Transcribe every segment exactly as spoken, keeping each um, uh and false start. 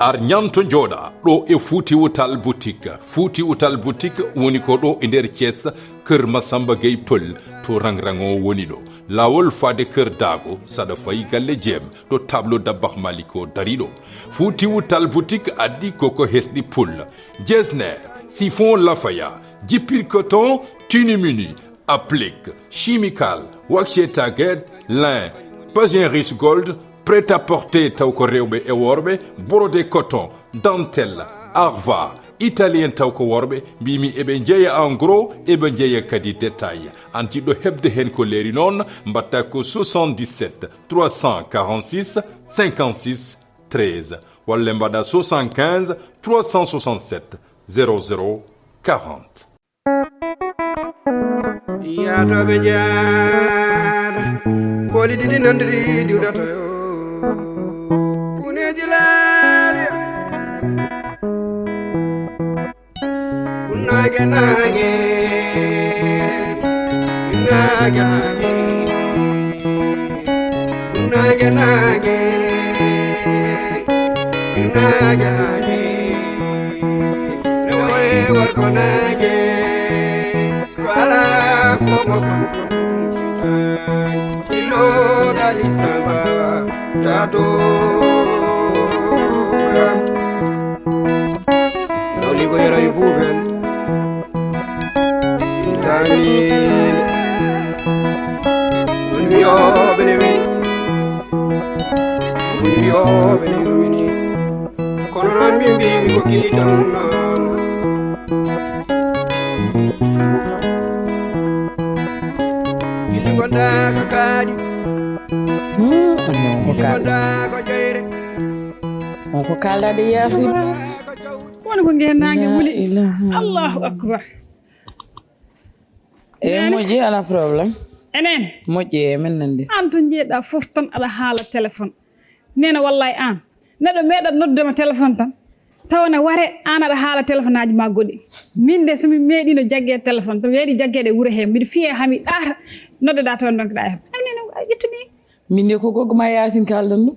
Ar ñanto jooɗa ɗo e Fuuti Wutal Boutique. Fuuti Wutal Boutique woni ko ɗo e nder Thiès, Kër Massamba Gueye Pël, to rang-rang o woni ɗo. Laawol faade Kër Daago, saɗa fayi galle Jeem, ɗo tableau Dabbaax Malik o dari ɗo. Fuuti Wutal Boutique addi koko hesɗi pul. Jesner, chiffon lafaya, jippir coton, tunimini, applique, chimical, waxé target, lin, pageris gold, prêt-à-porter taw ko rewɓe e worɓe, brodé coton, dentelle, arva, italien taw ko worɓe, mbimi eɓe jeeya en gros, eɓe jeeya kadi détail. An jiɗɗo heɓde hen ko leeri noon, mbatta ko soixante-dix-sept trois cent quarante-six cinquante-six treize, walla mbaɗa soixante-quinze trois cent soixante-sept zéro zéro quarante. Yaadooɓe njaada, booli ɗiɗi nandiri diwdata yo. Puneeji laali, funnaage naage, naage naage, funnaage naage, naage naage. Rewo e worgo naage, ko alaa fof mo kon. Tilo dali samba, dado. Nawligo yero e buubel. Itani. Won wiyooɓe ne wi. Won wiyooɓe ne rumini. Kono noon min mbimi ko gili tan noon. Gili ngonda ko kaaɗi. Hmm, anne on ko kaaɗi. Ngonda ko jeyre. On ko kaalɗaade Yaasin. Woni ko ngeen naange wuli. Allahu akbar. E moƴƴi, ala problème. Enen? Moƴƴi, e men nandi. Aan to njeeɗa fof tan aɗa haala téléphone. Nena wallay aan. Neɗɗo meeɗat noddude ma téléphone tan. Tawa ne ware aan aɗa haala téléphone aji ma goɗɗi. Min de so mi meeɗino jagge téléphone, to mi meeɗi jaggeede e wuro he, mbiɗo fiye haa mi ɗaata, noddeɗa tawa ndonkeɗa e am. Ay, nena a ƴettani. Min de ko goggo ma Yaasin kaaldan ɗum.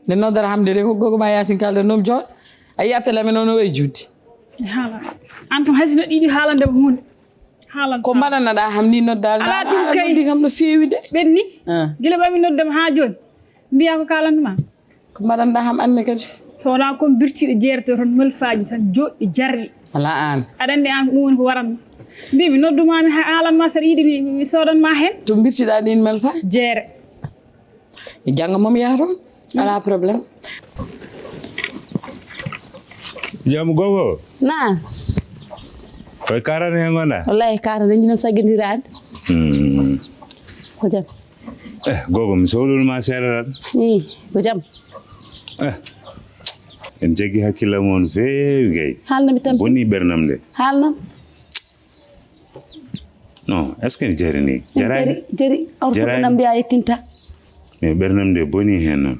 Nde noddata ham nde de ko gogo ma Yaasin kalda noom jooɗ. A yiya tele men ono e juuti. Hala. An kam hay si no ɗiɗi haalande mo hunde. Haalande. Ko mbaɗanaɗa ham ni noddaade? Ala ɗum kay. Noddi kam no feewi de. Ɓenni. Ah. Gila ɓami noddam haa jooni. Mbiya ko kaalanma. Ko mbaɗanɗa ham anne kadi? So wonaa kon birtiiɗo jeerete ton malfaaji tan joɗɗi jarɗi. Ala an. Aɗa anndi an ko ɗum woni ko waranma. Mbimi nodduma mi ha haalanma saɗa yiɗi mi, mi soodanma hen. To birtiɗa ɗin malfa? Jeere. E janngo moom yaha toon. Alaa problème. Jam gogo. Na. Koye karane he ngonɗa? Wallahi karane, en ɗinom saggindiraade. Hmm. Ko jam? Eh, gogo, mi sohlunoma seeɗa tan. Ii, ko jam? Eh, en jaggi hakkillam on feewi kay. Haalnam mi tampi. Boni ɓernam de. Haalnam. Non, est-ce que ne jari ni? Jaraani. Jari, jari. Awto fof nam mbiya yettinta. Mais ɓernam de boni heen noon.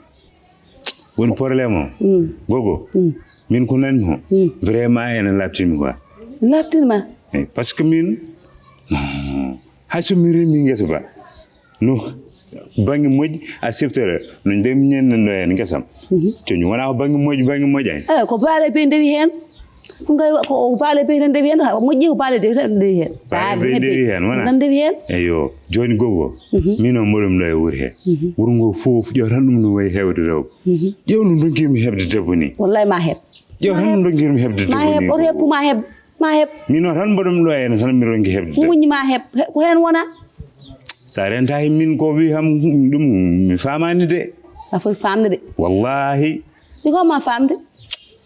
Woni problème o. Mm. Gogo. Mm. Min ko nanmi o. Mm. Vraiment ene labtimi quoi. Labtinma? Eh, parce que min, non. Hay so mi remi ngesa ba. No, bannge moƴƴi, a siftere, no ndemñen no heen ngesam. Mhm. Coñi, wonaa ko bannge moƴƴi, bannge moƴƴaani. Eh, ko baale be ndewi heen. Ko ngay-, ko baale be tan ndewi heen, ha moƴƴi ko baale be tan ndewi heen. Baale be ndewi heen, wonaa? Tan ndewi heen. Eyo, jooni gogo, mhm, min o mboɗo mi ɗo e wuro he. Mhm. Wuro ngo fof, ƴeew tan ɗum no wayi heewde rewɓe. Mhm. Ƴeew no ndonkiimi heɓde debbo ni. Wallahi ma heɓ. Ƴeew tan no ndonkiimi heɓde debbo ni. Ma heɓ, oto heppu ma heɓ. Ma heɓ. Min o tan mboɗo mi ɗo ene tan mi ronki heɓde. Muñi ma heɓ. He-, ko heen wona? Sa renta he min ko wi ham ɗum mi faamaani de. A foti faamde de. Wallahi. Ɗi ko ma faamde?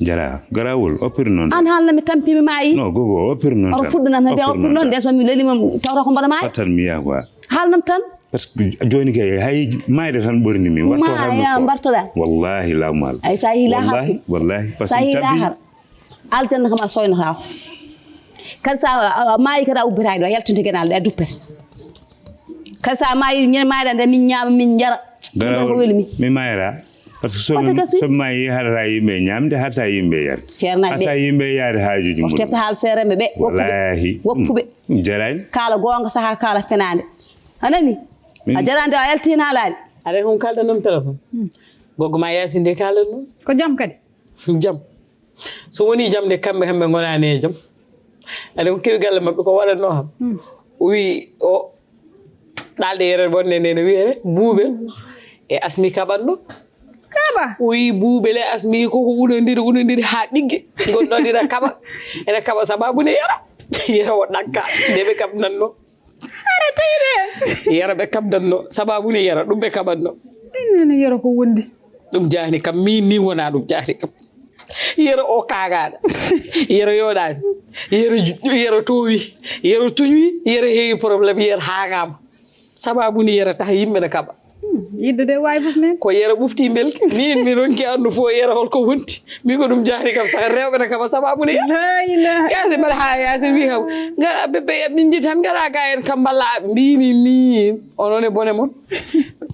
Jara, garawol, oppir noon. An haalna mi tampi mi maayi. No, gogo, oppir noon tan. Oto fuɗɗo nan, mbiya oppir noon de, so mi leli mum, tawta ko mboɗo maayi. Pattan mi yaha quoi. Haalnam tan. Parce que jooni kay, hay maayde tan ɓorni mi, watto tan no fo. Mbartoɗa. Wallahi, laamu Allah. Ay, sa yi lahar. Wallahi, wallahi. Sa yi lahar. Aljanna kam a soynotako. Kadi sa, a, a maayi kadi a ubbitaki ɗo, a yaltinte genaale ɗe, a duppete. Kadi sa maayi, ñande maaɗa nde min ñaama, min njara. Min ko weli mi. Mi maayra. Parce que so mi, so mi maayi haɗata yimɓe ñamde, haɗata yimɓe yarde. Ceernaɓe ɓe. Haɗata yimɓe yaade haajuji mum. Tefta haal seerenɓe ɓe, woppuɓe. Wallahi. Woppuɓe. Mm. Jaraani. Kaala goonga saha, kaala fenaande. A nani? A jaraani de, a yaltinaalaani. Aɗa hon kalda noon téléphone. Hmm. Gogo ma Yaasin de kaalan ɗum. Ko jam kadi? Jam. So wonii jam de, kamɓe kam ɓe ngonaani e jam. Aɗa ko kewi galle maɓɓe ko waɗatnoo kam. O wii o ɗaalde yere bonde nde no wiyere Buubel e Asmi kaɓatno. Kaɓa? O wii Buubel e Asmi koko unondiri, unondiri haa ɗiggi. Gonɗon ina kaɓa. Ina kaɓa sababu ne yero. Yero o ɗakka. Nde ɓe kaɓnatno. Hara tawi de. Yero ɓe kaɓdatno. Sababu ne yero. Ɗum ɓe kaɓatno. Ɗum nene yero ko wondi. Ɗum jahni kam. Min ni wona ɗum jahni kam. Yero o kagaɗo. Yero yoɗani. Yero ju-, yero towi. Yero tuñwi. Yero heewi problème. Yero hangama. Sababu ni yero taha yimɓe ne kaɓa. Hmm, yidde de wawi fof men. Ko yero ɓufti belki. Min mi ronki andu fof yero holko wonti. Min ko ɗum jahni kam saka rewɓe ne kaɓa sababu ni yero. La ilaha. Yaasin mbaɗa ha Yaasin wi kam. Ngara bébé min jiɗi tan ngara ga en kam mballa mbimi min. Onon e bone mon.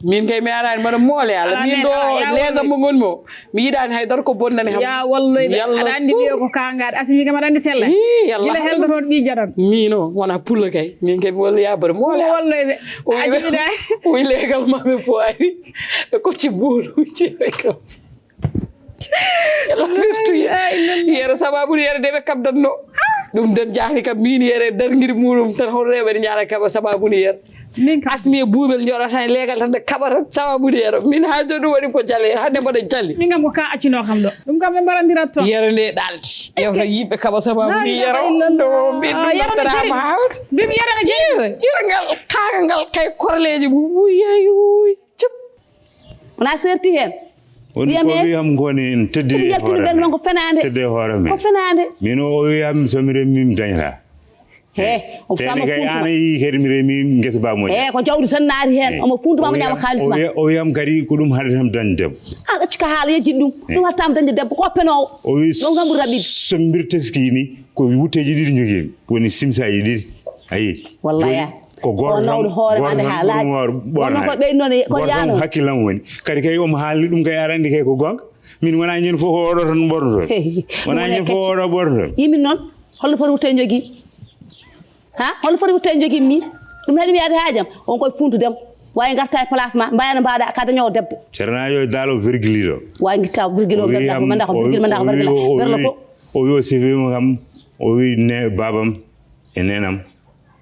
Min kay mi arani mbaɗa moole Allah. Ala min men, ɗo ala, ya leesa walloy. Mo ngonmi o. Mi yiɗani haydara ko bonnani kam. Ya walloy ɓe. Yalla aɗa andi so- ɓiyo ko kangaɗo. Asmi kam aɗa andi sella. Ii, yalla gila haydara. Heldo toon ɓi jaɗan. Min o wona pullo kay. Min kay mi walla ya mbaɗa moole Allah. Walloy ɓe. O wi a jiɗa. O wi legal ma ɓe fof ari. Ɓe kocci buuluji ɓe kam. Yalla firtu ya. Ay, non, non. Yero sababu yero de ɓe kaɓdatno. Ɗum den jahni kam min yere dargiri muɗum tan hoto rewɓe ne ñaara kaɓa sababu ni yero. Min kam. Asmi e Buubel joɗata e leegal tan ɓe kaɓata sababu ni yero. Min ha joni ɗum waɗi ko jale hande mboɗo jali. Min kam ko ka accunoo kam ɗo. Ɗum kam ɓe mbarandirat toon. Yero nde ɗaldi. Est-ce que yewta yimɓe kaɓa sababu ni yero. La ilaha illallah. Ɗo min ɗum yero ne naftorama jari. Hawde. Mbimi yero ne jari. Yero, yero ngal kaga ngal kay korleji mum. Wuy, ay, wuy. Cim. Wona serti heen. Woni ko wiyam ko wi ham ngoni en teddi e hoore men. Ko fenaande. Teddi e hoore men. Ko fenaande. Min o, o wi ham so mi remi mi dañata. He, o teni sama kay funtu ana yi kadi mi remi ngesa ba moƴƴa. He, ko jawdi tan naati heen. He. Omo funtu ma mo ñaama kaalis ma. O wi, o wi ham kadi ko ɗum haɗata ham dañde debbo. An accu ka haala yejjit ɗum. He. Ɗum hattama dañde debbo ko penowo. O wi ɗum kam ɓuri raɓɓiɗde. So mbir taski ni ko wutteeji ɗiɗi njogii. Woni simsaaji ɗiɗi. Ayi. Wallahi. Joni, ko goto nawɗo hoore ma nde haa laaɓi. Wonno ko ɓeydi noon ko yaano. Hakkillam woni. Kadi kay omo haalni ɗum kay aɗa anndi kay ko goonga. Min wona ñande fof ko oɗo tan ɓornoto. Wona ñande fof ko oɗo ɓornoto. Yimin noon holno foti wutte jogii? Ha? Holno foti wutte jogii mi? Ɗum haɗi mi yaade haajam. On koye funtudem. Wawi garta e place ma. Mbayano mbaɗa ka dañowo debbo. Ceerno yo daalo virgule ɗo. Wawi gitta virgule o berɗa ko manda ko virgule manda ko bergula. Berlo fof. O wi o sifima kam. O wi ne babam e nenam.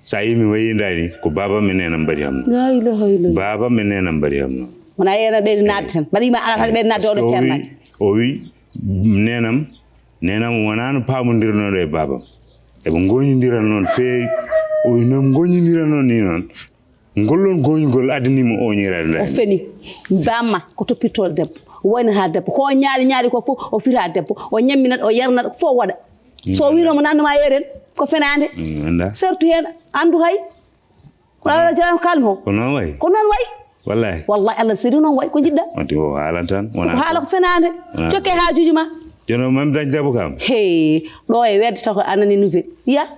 Sa yi mi wayindaani ko baaba mi neenam mbaɗi ham no. La ilaha illallah. Baaba mi neenam mbaɗi ham no. Wona yena ɓeydi naatde tan mbaɗi ma ala tan ɓeydi naatde oɗo ceernaji. O wi neenam neenam wonaa no paamondirnooɗo e baabam. Eɓe ngoñondira noon feewi. O wi no ngoñondira noon ni noon. Ngol ɗoon gooñugol addanii mo o ñiiraade. O feni. Bamma ko toppitooɗo debbo. O waynata debbo. Ko o ñaali ñaali ko fof o fira debbo. O ñamminat o yarnat fof waɗa. So o wiino mo nannduma yeeren ko fenaande. Sertu heen anndu hay. Ko Allah jaram kalmo. Ko noon wayi. Ko noon wayi. Wallahi. Wallahi Allah sedi noon wayi ko jiɗɗa. Wonti o haalan tan. Ko haala ko fenaande. Cokke haajuuji ma. Jono mam dañ jabu kam. He ɗo e wedde taw ko anani nouvelle. Ya.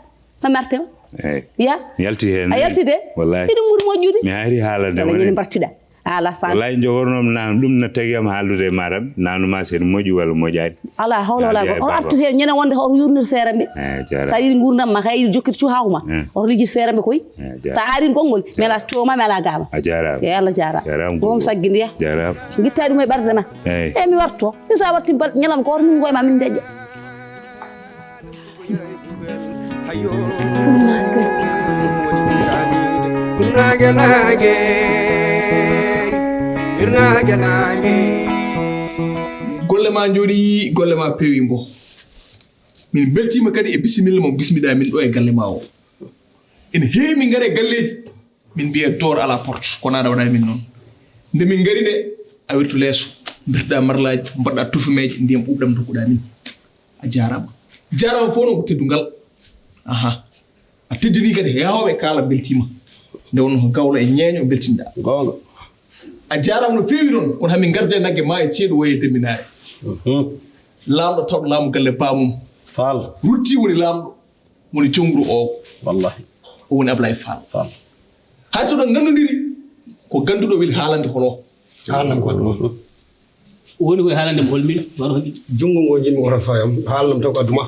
Ma marte ma. Eyi. Ya. Mi yalti heen. A yalti de. Wallahi. Iɗum ɓuri moƴƴude. Mi hayri haalande wala ñini mbartiɗa. Ala san. Wallahi jogornoom naan ɗum no tagi am haaldude e maaɗam naanu ma sen moƴƴi walla moƴƴaani. Ala hawla wala ko o artu heen ñande wonde hoto yurnir seere mbe. Sa yiɗi nguurndam ma kay yiɗi jokkir cuhaaku ma. Hoto lijjir seere mbe koy. Sa haari konngol mi ala tooma mi ala gaama. A jaaraama. Eyi Allah jaaraama. Moom saggi ndiya. Jaaraama. Ngitta ɗum e ɓarde ma. Eyi mi warto. Ɗum sa watti ñalam ko hoto min ngoy ma min deƴƴa. Golle ma njooɗi golle ma peewi mbo. Min beltiima kadi e bisimilla mo bismiɗa min ɗo e galle ma o. Ene heewi min ngara e galleeji. Min mbiya door à la porte kono aɗa waɗa min noon. Nde min ngari nde a wirtu leeso mbirtuɗa marlaaji mbaɗɗa tufumeeje ndiyam ɓuuɓɗam ndokkuɗa min. A jaaraama. Jaaraama fof noon ko teddungal. Aha. A teddinii kadi heewɓe kaala mbeltiima. Nde wonnoo ko gawlo e ñeeño mbeltinɗa. Goonga. A jaaraama no feewi noon kono hamin ngarde nagge ma e ceeɗu woye dembinaare. Laamɗo tawɗo laamu galle baamum. Faal. Rutti woni laamɗo. Woni jom wuro o. Wallahi. O woni Ablaye Fall. Fall. Hay so ɗon nganndondiri ko gannduɗo weli haalande holo. Haalande holo. Woni koye haalande mo holmin wano haɗi. Junngo ngo jinmi ko tan fayam haalanam taw ko adduma.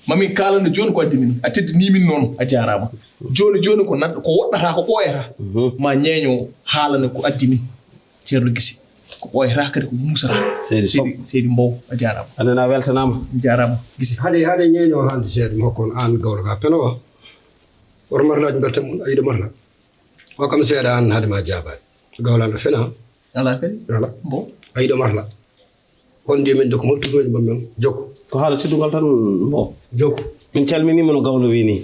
Mamin kaalande jooni ko addi min a teddini min noon a jaaraama. Jooni jooni ko nan ko woɗɗata ko ɓooyata. Ma ñeeño haalane ko addi min. Ceerno Gise. Ko ɓooyata kadi ko muusata. Seydi Sow. Seydi Mbow, a jaaraama. A nana weltanaama. Jaaraama. Gise. Hade, hade ñeeño haalde seeɗa, mi hokka on aan gawlo ka peno o. Woto marlaaji mbelta mon, a yiɗo marla. O kam seeɗa aan hade ma jaabaade. Gawlo am ɗo fena. Alaa kadi. Alaa. Mbow. A yiɗo marla. Hol ndiye min ɗo ko hol tuɗɗo woni bammi on? Jokko. Ko haala teddungal tan, Mbow. Jokko. Min calminiima no gawlo wii nii.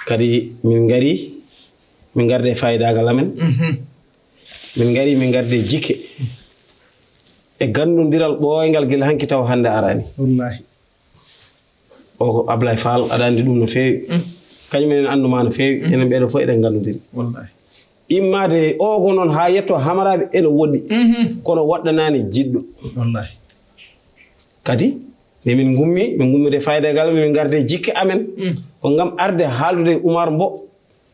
Kadi min ngari, min ngarde e faayiidaagal amen. Mhm. Min ngari, min ngarde e jikke. E ganndondiral ɓooyngal gila hanki tawa hannde araani. Wallaahi. O ko Ablaye Fall, aɗa anndi ɗum no feewi. Mm. Kañum enen anndu ma no feewi. Mm. Enen ɓeɗo fof eɗen nganndondiri. Wallaahi. Immaade e ogo noon haa yetto Hamaraɓe ene woɗɗi. Mhm. Kono woɗɗanaani jiɗɗo. Wallaahi. Kadi, nde min ngummi, min ngummi de fayda e galle, min ngarde e jikke amen. Mm. Ko ngam arde haaldude e Umar Mbo,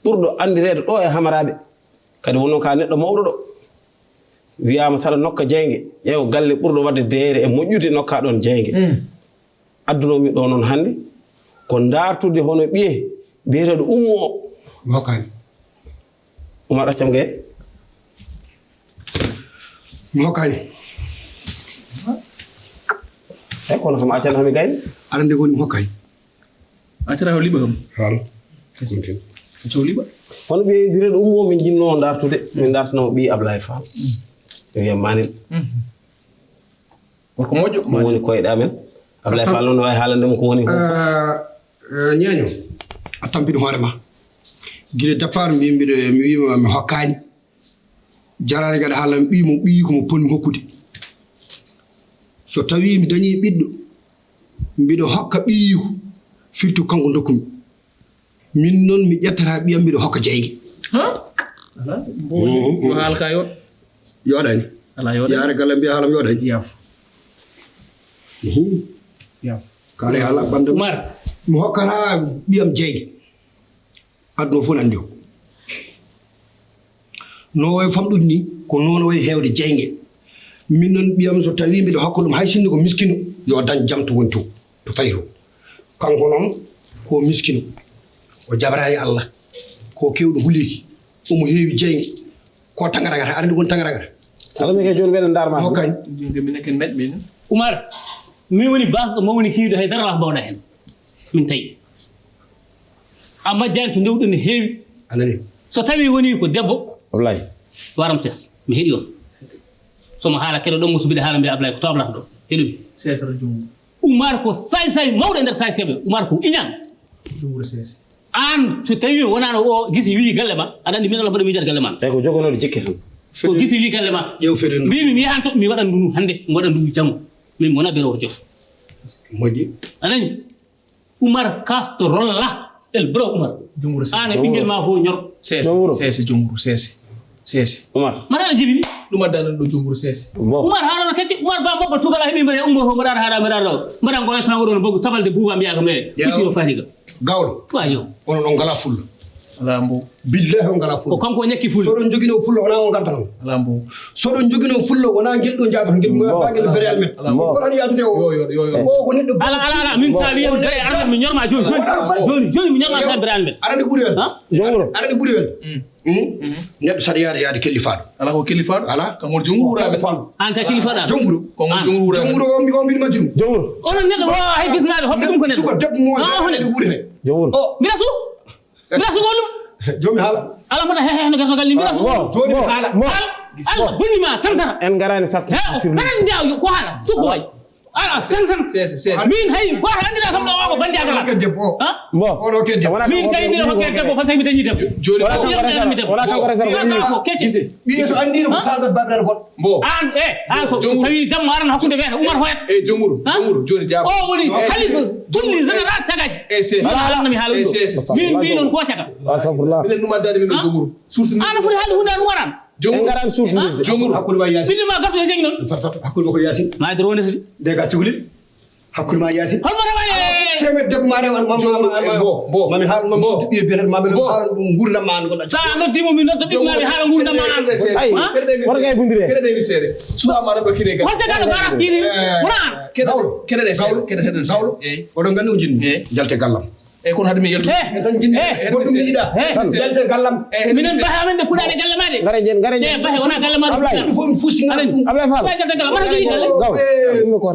ɓurɗo anndireede ɗo e Hamaraɓe. Kadi wonno ka neɗɗo mawɗo ɗo. Wiyaama saɗa nokka jeynge, ƴeew galle ɓurɗo waɗde deeyre e moƴƴude nokka ɗoon jeynge. Mm. Addunoomi ɗo noon hannde, ko ndaartude hono ɓiye biyeteeɗo Ummu o. Mi hokkaani. Umar, accam gay. Mi hokkaani. Eyi, kono kam accano hami gayni. Aɗa anndi ko woni mi hokkaani. Accata o liɓa kam. Haal. Kasi. Continue. Acca o liɓa. Hono ɓiye biyeteeɗo Ummu o min jinnoo ndaartude, min ndaartanoo ɓiye Ablaye Fall. Mm. Wiya Manel. Mhm. Gorko moƴƴo. Ɗum woni koyɗe amen. Ablaye Fall noon no waawi haalande mo ko woni heen fof. Ah, eh, ñeeño, a tampini hoore ma. Gila départ mbi-, mbiɗo, mi wiima mi hokkaani. Jaraani kadi haalan ɓiy mo, ɓiy ko mo ponni hokkude. So tawii mi dañii ɓiɗɗo, mbiɗo hokka ɓiyiiko, firti ko kanko ndokkumi. Min noon mi ƴettata ɓiyam mbiɗo hokka jeynge. Ha? Alaa. Mbow, mhm, yo haala ka yooɗ. Yooɗani. Alaa, yooɗani. Yaare galle mbiya haalam yooɗani. Yaaf. Mhm. Yaaf. Kaale haala bande. Umar. Mi hokkata ɓiyam jeynge. Aduna o fof ne anndi o. No wayi famɗude ni, ko noon wayi heewde jeynge. Min noon ɓiyam so tawii mbiɗo hokka ɗum hay sinno ko miskino, yo dañ jam to woni to, to fayi to. Kanko noon ko miskino, o jabaraani Allah, ko keewɗo huleeki, omo heewi jeynge, ko tangaragata, aɗa anndi woni tangaragata? Kala min kay jooni mbeɗa ndaar ma. Hokkaani. Jooni min ken mbaɗ min. Umar, min woni baasɗo mawni kiiɗo hay dara alaa ko mbawɗa heen. Min tawi. A majjaani to ndewɗen no heewi. A nani? So tawii woni ko debbo. Wallaay. Waram ses, mi heɗi on. So mo haala keɗo ɗon mo subide haala mbiya Ablaye ko to Ablaye ko ɗo. Heɗumi. Sesara Jumbo. Umar ko say say mawɗo e nder say seɓe. Umar ko iñan. Jumbo sese. Aan so tawii wonaano o gisi wii galle ma, aɗa anndi min Allah mbaɗa miijaade galle ma. Tawi ko jogonooɗo jikke tan. Ko gisi wii galle ma. Ƴeew feɗen. Mbiimi mi yahan to mi waɗan ɗum hannde, mi waɗan ɗum janngo. Min mi wona bero jof. Moƴƴi. A nani? Umar kasto rolla el bro Umar. Jumhur sese. Aan e ɓinngel ma fof ñor. Sese, sese jumhur sese. Sese. Umar. Mara ala jibini. Ɗum adda nan ɗo jumhur sese. Umar haala no kecce Umar ba mbabba tugal a heɓi mbaɗa ummo fof mbaɗa haala mbaɗa ɗo. Mbaɗa ngoya so wonɗon bogu tabalde buuba mbiya kam e. Kucci o fariga. Gawlo. Wa yo. Ono ɗon ngala fullo. Ala mbo. Billahi on ngala fullo. Ko kanko o ñakki fullo. So ɗon jogino fullo wona on ngarta non. Ala mbo. So ɗon jogino fullo wona ngel ɗo jaabata ngel mo ba ngel bere almet. Ala mbo. Ko tan yaadude o. Yo yo yo yo. O ko neɗɗo. Ala ala ala min sa wiyan bere almet mi ñorma joni joni. Joni joni mi ñorma sa bere almet. Aɗa andi ɓuri wel. Ha? Jowro. Aɗa andi ɓuri wel. Hmm? Neɗɗo saɗa yaade yaade kelli faaɗo. Ala ko kelli faaɗo. Ala. Kam won jumhur wuraɓe. An ka kelli faaɗo. Jumhur. Ko won jumhur wuraɓe. Jumhur o mi o min majjum. Jowro. Onon neɗɗo wawa hay bisnaade hoɓɓe ɗum ko neɗɗo. Suka debbo mo jaade ɓuri he. Jowro. O mi rasu. Mi rasu ko ɗum. Jomi haala. Ala mbaɗa he he no gartogal ni mi rasu. Joni mi haala. Al Allah bonni ma santara. En garani sakko. He o kanan mbiya ko haala suko way. Ala san san. Sese sese. Min hay goto andira kam ɗo o ko bandi akala. Kedde bo. Ha? Mbo. Ono kedde. Min kay mbiɗo hokke debbo parce que mi dañi debbo. Joni wala kanko resal. Wala kanko resal. Ko kecce. Ɓiye so andino ko sansa babiraɗo goɗɗo. Mbo. An e an so tawi jamma aran hakkunde weeta Umar hoyat. E jomuru jomuru joni jaabo. O woni halifa tulli général tagaji. E sese. Wala wala mi haala ɗum. Min mbi noon ko caga. Astagfirullah. Minen ɗum addani min jomuru. Surtout an foti haalde hunde an waran. En ngaran surtindirde. Jomuru. Hakkunde ma Yaasin. Bindima gartu e jeng noon. Fat fat hakkunde ma ko Yaasin. Ma dro wonata de. De ga cugli. Hakkunde ma Yaasin. Hol mo rawani? Temed debbo ma rewan mam mam mam. Bo bo. Mami haal mam dubi e betel mam haal ngurdam ma an gonɗa. Sa noddimo min noddo ɓiɓɓe ma mi haala ngurdam ma an. Ay. Wor kay bundire. Kede de mi sede. Suwa ma do kide ga. Wonta ka do baras kidi. Wona. Kede kede de sede. Kede de. Gawlo. Oɗon nganndi o jinmi. Jalte gallam. Eyi, kono hade mi yaltude. Eh, eh, goɗɗum mi yiɗa. Eh. Yalte gallam. Eh, minen bahe amen ɓe puɗaɗe galle ma de. Ngare jen, ngare jen. Eh, bahe wona galle ma de. Ablaye. Ɗum fof mi fusi ngal. Ablaye Fall. Bahe galle ma, ma galle. Gaw. Eh. Ɗum ko.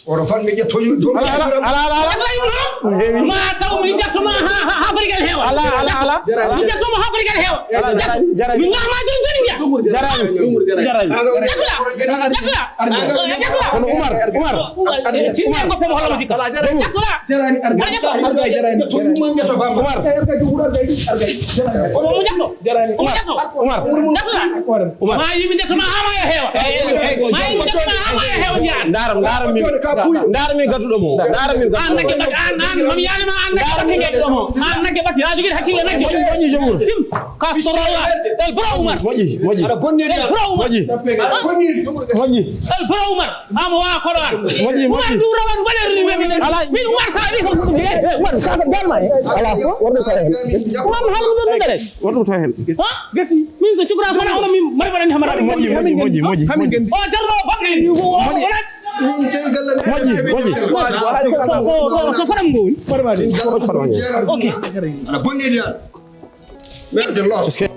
Oto fan mi ƴetto yum. Ala, ala, ala, ala, ala. Ma taw mi ƴetto ma ha, ha, ha barigal heewa. Ala, ala, ala. Mi ƴetto ma ha barigal heewa. Ala, jarani, jarani. Mi ngama joni joni ja. Jarani. Jarani. Ƴettoɗa. Ƴettoɗa. Ƴettoɗa. Kono Umar, Umar. Umar. Tinni ko mo hola musika. Ƴettoɗa. Jarani, arga. Arga, arga, jarani, jarani. Umar. Omo mo ƴetto. Jarani. Omo ƴetto. Umar. Ƴettoɗa. Umar. Ma yimɓe ƴetto ma ha ma yo heewa. Eh, eh, eh, eh, ma yimɓe ƴetto ma ha ma yo heewa, njiya an. Ndaram, ndaram min. Ndaram min gadduɗo mo. Ndaram min gadduɗo mo. An nagge ɓatti, an, an, mami yaali ma an nagge ɓatti, gadduɗo mo. An nagge ɓatti, a jogii hakkille nagge. Moƴƴi, moƴƴi, jom. Tim, kastorowa. El Bro Umar. Moƴƴi, moƴƴi. El Bro Umar. Moƴƴi. Moƴƴi. El Bro Umar. Amo wa koɗo an. Moƴƴi, moƴƴi. Umar du rawan waɗa runi wani. Ala. Min Umar sa wi ko. Eh, eh, Umar sa ko jalma. Ala. Warde ko en. Umar hal mo do dere. Warde ko en. Ha? Gasi. Min so cukra fana hono min mari waɗani hamara. Moƴƴi, moƴƴi, moƴƴi, moƴƴi. Hamin gandi. O jarno bamɗe. O wona. Moƴƴi, moƴƴi. To, to, to, to, to fanam ngo woni. Farmani. Farmani. Ok. Ala bonni dial. Merde lost. Est-ce que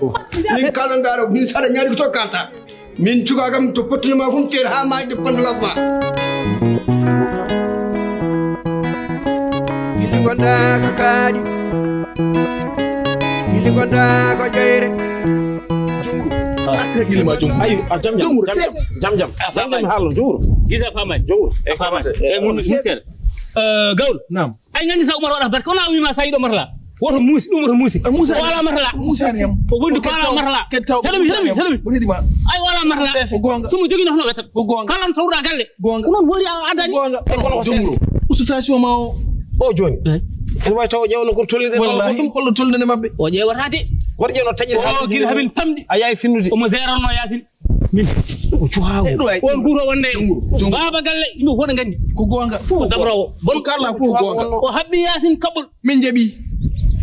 min kala ndaro min sada ñaali ko to kalta. Min cuga kam to pottini ma fum ter ha ma de pande la ma. Ili gonda ko kadi. Ili gonda ko jeyre. Jumru. Arta gili ma jumru. Ayu, a jam jam. Jumru, jam jam. Jam jam. Jam jam haalno jumru. Gisa famay. Jumru. E famay. E mun mun sel. Eh, gawlo. Naam. Ay nganndi sa Umar waɗata barke, wona o wiima sa yiɗo marla. Woto muusi, ɗum woto muusi. Eh, muusi. O alaa marla. Muusi ani am. O wondi ko alaa marla. Heɗo mi, heɗo mi, heɗo mi. Ay o alaa marla. Ko goonga. So mo jogino hono weta. Ko goonga. Kala no tawruɗa galle. Goonga. Ko noon woori a adani. Goonga. E kono ko jumru. Usutation ma o. O jooni. Eh. Ene waawi taw o ƴeewno ko tolni ɗe. Wallahi, holno tolni ɗe maɓɓe. O ƴeewata de. Waɗi ƴeewno taƴi. O gila hamin tamdi. A yaay finnude. Omo zeranno Yaasin. Min. Ko cuhaagu. On guuro wonde. Jumru. Baaba galle, yimɓe fof ne nganndi. Ko goonga. Fof ko dabrowo. Bon kala fof goonga. O habbi Yaasin kaɓɓol. Min jaɓi.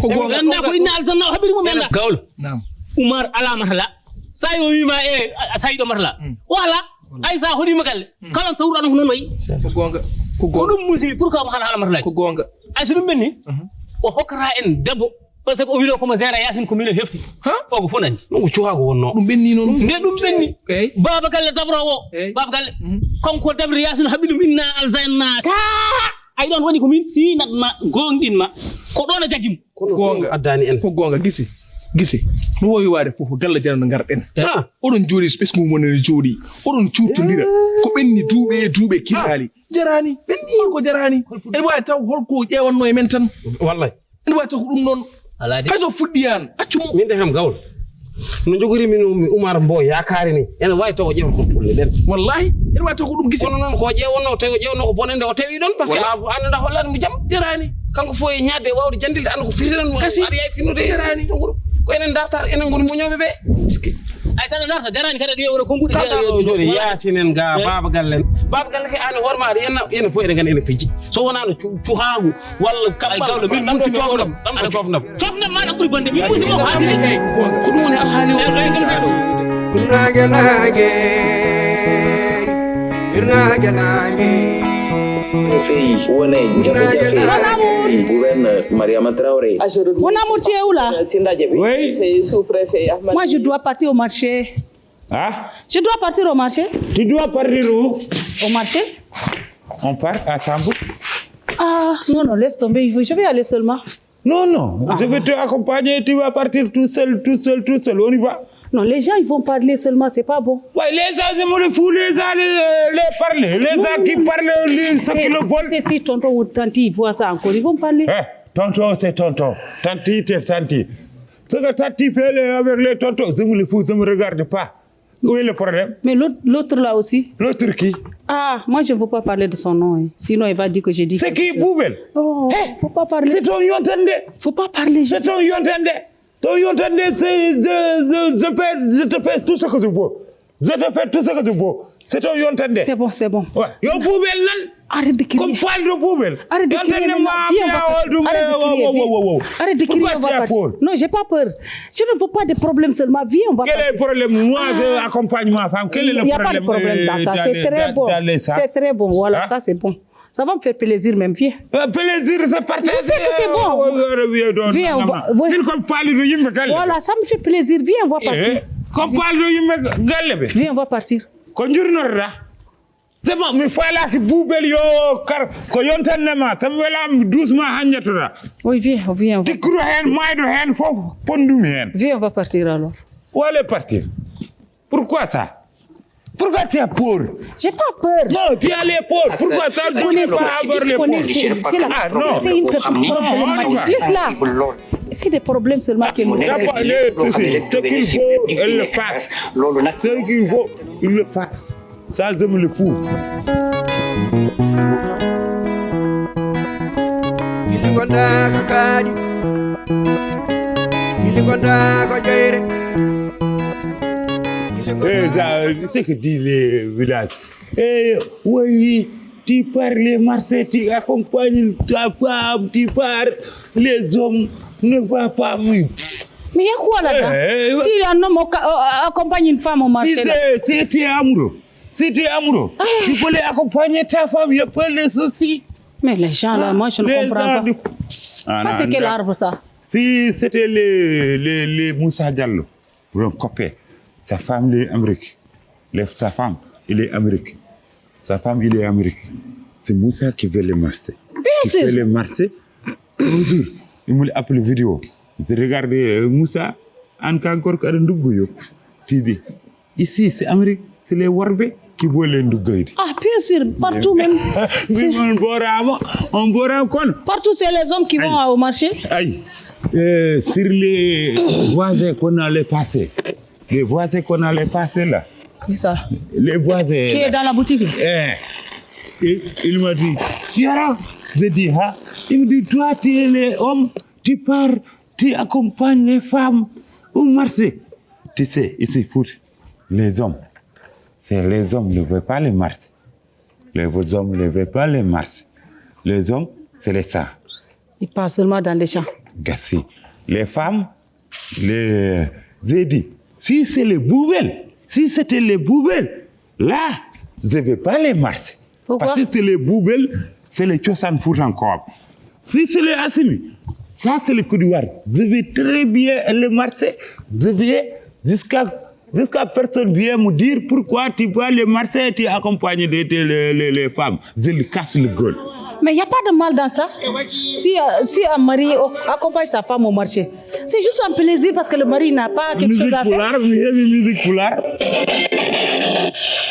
Ko goonga. Gannda ko inna aljanna o habbiri mum enda. Gawlo. Naam. Umar alaa marla. Sa yo wiima e a sayiɗo marla. Mm. O alaa. Ay sa hoɗima galle. Mm. Kala tawruɗa no ko noon wayi. Ko goonga. Ko goonga. Ko ɗum musibi pour que mo hala hala marla. Ko goonga. Ay so ɗum ɓenni. Mhm. O hokkata en debbo. Parce que o wino komo zera Yaasin ko mino hefti. Ha? O ko fof nandi. Ɗum ko cuhaa ko wonno. Ɗum ɓenni noon. Nde ɗum ɓenni. Eyyi. Baaba galle dabrowo o. Eyyi. Baaba galle. Mhm. Kanko dabri Yaasin haɓɓi ɗum inna aljanna. Ka! Ay ɗon woni ko min sinatma goongɗinma. Ko ɗon a jaggi mo. Kono goonga. Ɗum addani en. Ko goonga gisi. Gisi. No wowi waade fof ko galle jana no ngarɗen. Ah. Oɗon jooɗi so ɓesngu mon ene jooɗi. Oɗon cuuttondira. Eh. Ko ɓenni duuɓe e duuɓe kiɗaali. Ah. Jaraani. Ɓenni. Hol ko jaraani? Hol ko ene waawi taw hol ko ƴeewanno e men tan. Wallay. Ene waawi taw ko ɗum noon. Alaa de. Hay so fuɗɗi aan, accu mo. Min de kam gawlo. No njogori min mi Umar Mbo yaakaari ni. Ene waawi taw o ƴeewan ko tulli ɗen. Wallahi, ene waawi taw ko ɗum gisi. Kono noon ko o ƴeewanno, tawi o ƴeewanno ko bonande o tawi ɗon, parce que a annda hollani mo jam. Jaraani. Kanko fof e ñaadde e waawde janndilde, annda ko firti ɗon mo. Kasi. Aɗa yawi finnude. Jaraani. Ko enen dartata, enen ngoni moñooɓe ɓe. Ay, saɗa darta, jaraani kadi aɗa wiya wona konnguɗi. Kala ɗo jooɗi, Yaasin en ga, Baaba Galle en. Baaba Galle ke aan e hoore ma aɗa yenna, enen fof eɗen nganndi enen pijji. So wonaa no cu-, cuhaagu, walla kaɓɓal, gawlo, min ɗam ko muusi cofnam, ɗam ko cofnam. Cofnam ma ɗam ɓuri bonde, min muusi ko haasini. Ko ɗum woni alhaali o. Hirnaange naange, hirnaange naange. Préfet yi wone jafe-jafe. Gouverneur Mariama Traoré. Mon amour, tu es où là? Oui. Moi, je dois partir au marché. Ah? Je dois partir au marché. Tu dois partir où? Au marché. On part ensemble. Ah, non, non, laisse tomber. Je vais aller seulement. Non, non, je vais te accompagner, tu vas partir tout seul, tout seul, tout seul, on y va. Non, les gens, ils vont parler seulement, c'est pas bon. Ouais, les gens, je me le fous, les gens, les, les parler, les gens qui parlent, les, ceux qui le veulent. Si, si tonton ou tante, ils voient ça encore, ils vont parler. Eh, tonton, c'est tonton. Tante, c'est tante. Ce que tante fait les, avec les tontons, je me le fous, je me regarde pas. Où est le problème? Mais l'autre, l'autre là aussi. L'autre qui? Ah, moi je ne veux pas parler de son nom, hein. Sinon il va dire que j'ai dit quelque chose. C'est qui, Boubel? Oh, faut pas parler. C'est ton yontande. Faut pas parler. C'est ton yontande. Ton yontande, c'est, je, je, je fais, je te fais tout ce que je veux. Je te fais tout ce que je veux. C'est ton yontande. C'est bon, c'est bon. Ouais. Yo Boubel nan. Arrête de crier. Comme fan de Boubel. Arrête de crier maintenant. Viens, on va partir. Arrête de crier, on va partir. Pourquoi tu as peur? Non, j'ai pas peur. Je ne veux pas de problème seulement. Viens, on va partir. Quel est le problème? Moi, je accompagne ma femme. Quel est le problème? Il n'y a pas de problème dans ça. C'est très bon. C'est très bon. Voilà, ça, c'est bon. Ça va me faire plaisir même, viens. Euh, plaisir, c'est partagé. Je sais que c'est bon. Viens, on va. Min comme faaliɗo yimɓe galle. Voilà, ça me fait plaisir. Viens, on va partir. Comme faaliɗo yimɓe galle ɓe. Viens, on va partir. Ko njurnorɗa? C'est bon, mi faalaaki buubel yo kar ko yontanne ma, tan wela mi doucement hanjatoɗa. Oui, viens, viens. Tikkuɗo heen, maayɗo heen, fof pondumi heen. Viens, on va partir alors. Où aller partir? Pourquoi ça? Pourquoi tu as peur? J'ai pas peur. Non, tu as les peur. Pourquoi ça ne doit pas avoir les peur? Ah non. C'est une personne problématique. Laisse-la. C'est des problèmes seulement qu'il nous. Ce qu'il faut, elle le fasse. Ce qu'il faut, il le fasse. Ça, je me le fous. Gilli gonda ko kaaɗi. Gilli gonda ko jeyre. Eh, ça, c'est que dit les villages. Eh, oui, tu pars les marchés, tu accompagnes ta femme, tu pars les hommes, ne va pas, oui. Mais il y a quoi là-dedans? Eh, eh, si un homme accompagne une femme au marché, si tu es amoureux, si tu es amoureux, ah, tu peux les accompagner ta femme, il n'y a pas de souci. Mais les gens là, ah, moi je ne comprends pas. Ah, ça, c'est quel arbre ça? Si c'était les, les, les Moussa Diallo. Pour un copain, sa femme, il est Amérique. Sa femme, il est Amérique. Sa femme, il est Amérique. C'est Moussa qui fait le marché. Bien qui sûr. Fait le marché. Bonjour. Il m'a appelé vidéo. Je regarde euh, Moussa, an ka encore kada nduggu yo. Tu dis, ici c'est Amérique, c'est les worbe qui veulent les nduggoyde. Ah, bien sûr, partout même. On borama, on borama kon. Partout c'est les hommes qui vont au marché. Aïe. Euh, sur les voisins qu'on allait passer. Les voisins qu'on allait passer là. C'est ça. Les voisins. Qui est dans la boutique là? Eh. Et il m'a dit, Yara, je dis, hein? Il me dit, toi, tu es l'homme, tu pars, tu accompagnes les femmes au marché. Tu sais, ici, pour les hommes, c'est les hommes ne veulent pas les marchés. Les hommes ne veulent pas les marchés. Les hommes, c'est les ça. Ils partent seulement dans les champs. Gasi. Les femmes, les. J'ai dit, si c'est les boubelles, si c'était les boubelles, là, je ne vais pas les marcher. Pourquoi? Parce que c'est les boubelles, c'est les Tiosan Foutankob. Si c'est les Assimi, ça c'est le coup de war. Je vais très bien les marcher, je vais jusqu'à Jusqu'à personne vient me dire pourquoi tu vas le marché et tu accompagnes les, les, les, les femmes. Je lui casse le gueule. Mais il n'y a pas de mal dans ça. Si, euh, si un mari accompagne sa femme au marché, c'est juste un plaisir parce que le mari n'a pas quelque chose à faire. Musique pulaar, musique pulaar.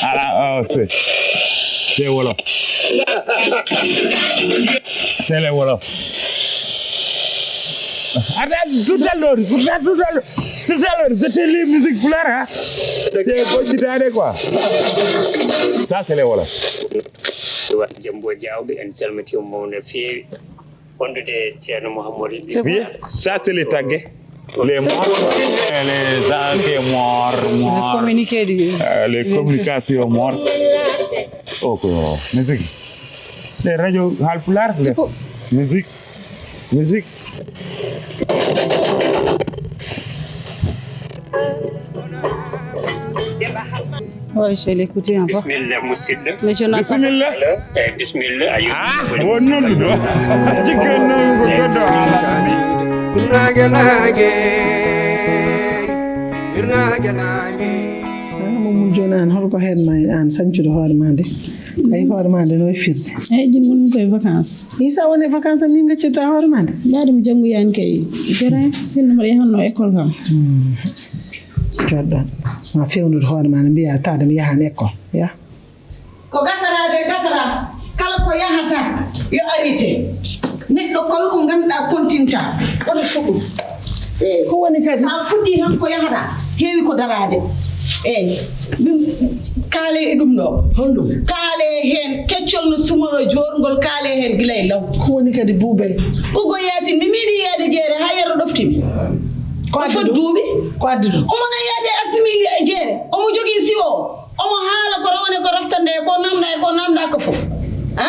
Ah, ah, c'est, c'est voilà. C'est le voilà. Attends, tout à l'heure, tout à l'heure. Tout à l'heure, c'était les musiques pulaar, hein? C'est Bocitane, quoi. Ça, c'est les Wolof. Jombo Diawɓe, en calmitima mo no feewi. Wondude Ceerno Mouhamadou Ly. Oui, ça, c'est les tagués. Les morts, les ake morts, morts. Communiqué du. Euh, les communications morts. Oh, quoi. Musique. Les radios Halpulaar, les musique. Musique. Oui, je l'écoutais encore. Bismillah, musidɗo. Mais je n'entends pas. Bismillah. Eh, bismillah. Ayo. Ah, won non do. Cikken non ko goddo haala. Hirnaage naage. Hirnaage naage. Mum jooni an holko heen ma an sañcude hoore ma nde? Ay hoore ma nde no e firde? Ay jin mun koy vacances. Isa woni vacances ni nga ci ta hoore ma nde? Mbaɗi mi janngu yani kay. Jere sinno mbaɗa yahanno école kam. Joɗɗo ma fewnude hoore ma nde mbiya taade mi yahan école ya. Ko gasaraade e gasara kala ko yahata yo arrêté. Neɗɗo kala ko ngannduɗaa kontinta oto suɓu. Eyi. Ko woni kadi? A fuɗɗii tan ko yahata heewi ko daraade. Eyi. Ɗum kaale e ɗum ɗo. Honɗum? Kaale heen keccol no sumoro joorngol kaale heen gila e law. Ko woni kadi buubel? Ɓoggol yaasin mi meeɗii yaade jeere haa yerro ɗoftimi. Ko addi ɗum? Duuɓi. Ko addi ɗum? Omo na yaade asimi jeere omo jogii siwo. Omo haala ko rawane ko raftande e ko namda e ko namda ko fof. Ha?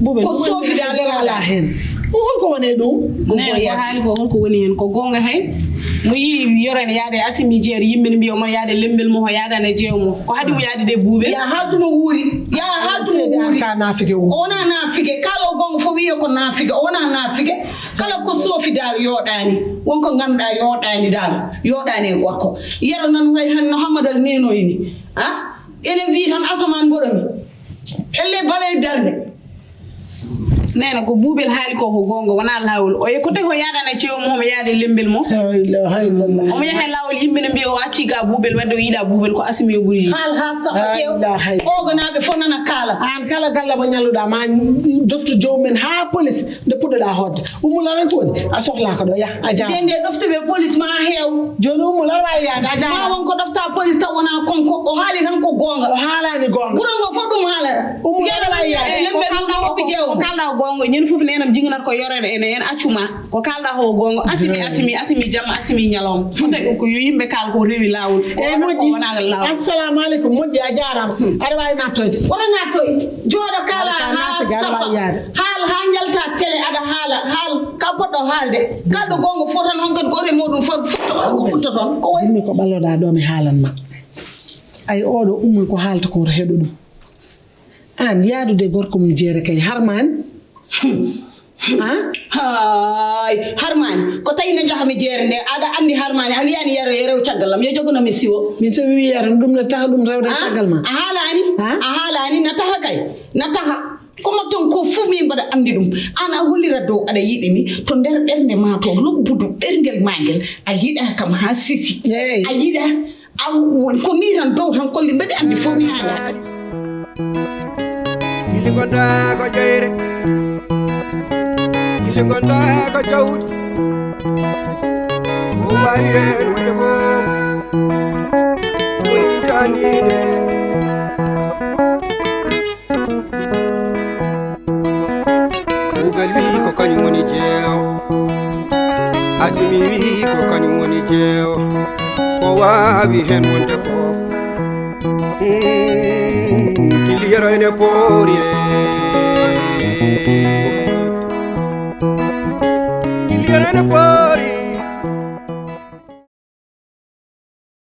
Ko soofida ala heen. Ko holko woni e ɗum? Ko haali ko holko woni heen ko goonga hay. Mo yii yoro ene yaade Asimi jeere, yimɓe ne mbiya omo yaade lembel mo, o yaadana jeewo mo. Ko haɗi mo yaade de buuɓe? Ya haaltu mo wuuri. Ya haaltu mo wuuri. Ka naafige um. O wonaa naafige. Kaala o goonga fof wiye ko naafige. O wonaa naafige. Kala ko soofi daal yooɗaani. Won ko ngannduɗaa yooɗaani daal. Yooɗaani e gorko. Yero nan way heen no Hammadal neenoyi ni. Ah? Ene wii tan asamaan mboɗo mi. Elle balay darnde. Neena ko buubel haali ko, ko goonga, wonaa laawol. O e ko tawi o yaadana ceewo mo, homo yaade lembel mo. La ilaha illallah. Omo yaha e laawol, yimɓe ne mbiya o acci ga buubel, wadde o yiɗa buubel, ko Asimi o ɓuri yiɗde. Haal haa safa ƴeew. Ogonaaɓe fof nana kaala. Aan kala galle mo ñalluɗaa, ma doftu joomum en haa police nde puɗɗoɗaa hootde. Ummul aran ko woni? A sohlaa ko ɗo, yah, a jaaraama. Nde, nde ɗoftuɓe police ma heew. Jooni Ummul aɗa waawi yahde, a jaaraama. Ma won ko ɗofta police taw wonaa konko, o haali tan ko goonga. O haalaani goonga. Guro ngo fof ɗum haalata. Ummul aɗa waawi yahde. Lembe ɗum hoppi jeewo. Ko kalɗa ko goonga, ñande fof neenam jinganat ko yorere ene, en accu ma. Ko kalɗa ko goonga. Asimi, Asimi, Asimi jam, Asimi ñalawma. Ko tawi ko yo yimɓe kaal ko rewi laawol. Ko wonaa laawol. Assalamu aleykum, moƴƴi, a jaaraama. Aɗa waawi naattoyde. Wona naattoy. Jooɗo kaala haa safa. Haal haa njalta télé aɗa haala, haal ka poɗɗo haalde. Kalɗo goonga fof tan on kadi gooto e mooɗum fof fof ko ɓurta toon. Ko wayi. Jinmi ko ɓalloɗaa ɗo mi haalan ma. Ay oɗo Ummul ko haalta ko to heɗo ɗum. Aan yaadude gorko mum jeere kay harmaani. Haay, harmaani. Ko tawi no njahami jeere nde, aɗa anndi harmaani, a wiyaani yero yo rew caggal lam, yo jogono mi siwo. Min so mi wii yero, ɗum ne taha ɗum rewde caggal ma. A haalaani? A haalaani, na taha kay. Na taha. Ko mbaɗton ko fof min mbaɗa anndi ɗum. Aan a hollira dow aɗa yiɗi mi, to nder ɓernde ma to lobbudu ɓerngel ma ngel, a yiɗa kam haa sisi. A yiɗa, a, ko ni tan dow tan kolli mbeɗa anndi fof mi haalaaka. Gilli gonda ko jeyre, gilli gonda ko jawdi. Ko waawi heen wonde fof, woni janiine. Kuugal wi ko kañum woni jeewo. Asimi wi ko kañum woni jeewo. Ko waawi heen wonde fof. Gilli yero ene poori e. Gilli yero ene poori.